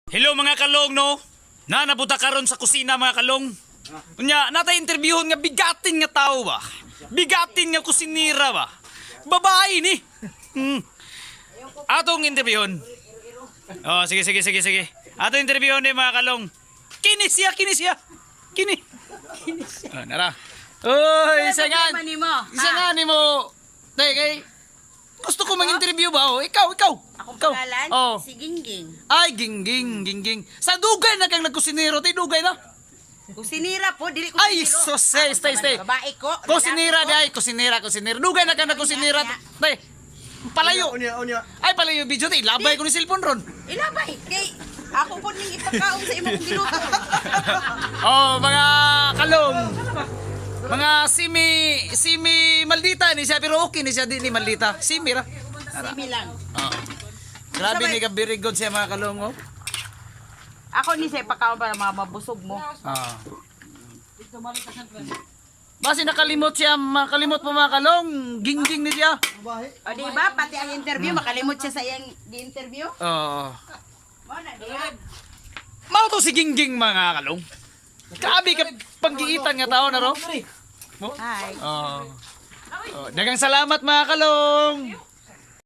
Hello, mga kalong, no. Nanabuta karon sa kusina, mga kalong. Unya, natay interviewon nga bigatin nga tao ba. Bigatin nga kusinira ba. Babae ni. Atong interviewon. Oh, sige sige sige sige. Atong interviewon ni, mga kalong. Kini siya, kini siya. Kini. Oh, nara. Oy, isa nga. Problema nimo, Isa ha? nga nimo. Tay kay gusto ko mang-interview ba? Oh, ikaw, ikaw. Akong Ikaw. pangalan, Oh. si Gingging. Ay, Gingging, Gingging. Sa dugay na kang nagkusinero, tay, dugay na. Kusinira po, dili ko. Ay, sus, stay, stay, stay. Babae ko. Kusinira lalaki ko. day, kusinira, kusinira. Dugay na kang nagkusinira, tay. Palayo. Unya, unya. Ay, palayo video, tay. Labay ko ni cellphone ron. Ilabay, kay ako po ning ipakaon sa imong giluto. Oh, mga kalong. Mga simi, simi maldita ni siya, pero okay ni siya, di ni maldita. Simi ra. Simi lang. Oh. Grabe ni ka, very good siya, mga kalong, oh. Ako ni siya ipakaon para mabusog mo. Ah. Basi nakalimot siya, makalimot pa, mga kalong. Gingging ni siya. O di ba, pati ang interview, makalimot siya sa iyang gi-interview. Oo. Mo na diha. Mao to si Gingging, mga kalong. Grabe ka panggiitan nga tao na ro. Mo? Hi. Oo. Oh, daghang salamat, mga kalong.